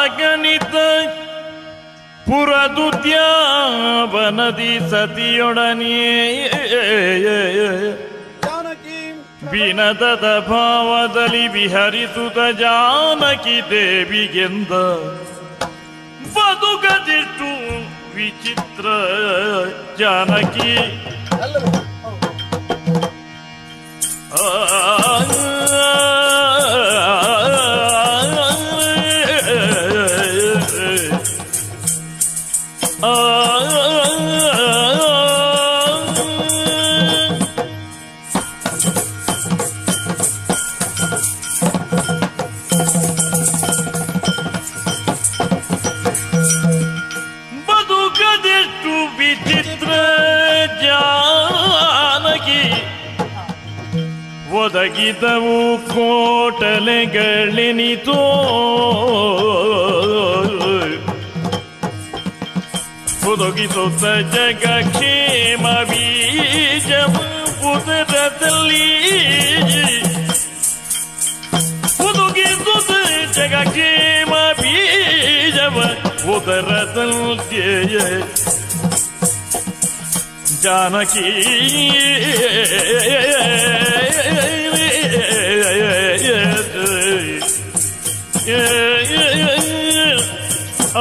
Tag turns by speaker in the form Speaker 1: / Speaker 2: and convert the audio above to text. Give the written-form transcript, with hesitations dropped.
Speaker 1: ಗಣಿತ ಪುರದುದ್ಯಾವನದಿ ಸತಿಯೊಡನೆ ವಿನದದ ಭಾವದಲ್ಲಿ ವಿಹರಿಸುತ್ತ ಜಾನಕಿ ದೇವಿಗೆಂದ ಬದುಕದಿಷ್ಟು ವಿಚಿತ್ರ ಜಾನಕಿ. ಬದುಕದೆಷ್ಟು ವಿಚಿತ್ರ ಜಾನಕಿ ಒದಗಿದವು ಕೋಟಲೆಗಳೆನಿತೋ ಒದಗಿಸುತ್ತ ಜಗಕ್ಷೇಮ ಬೀಜವು ಉದರದಲ್ಲಿ ಒದಗಿಸುತ್ತ ಜಗಕ್ಷೇಮ ಬೀಜವ ಉದರದಲ್ಲಿ ಜಾನಕಿ. ಆ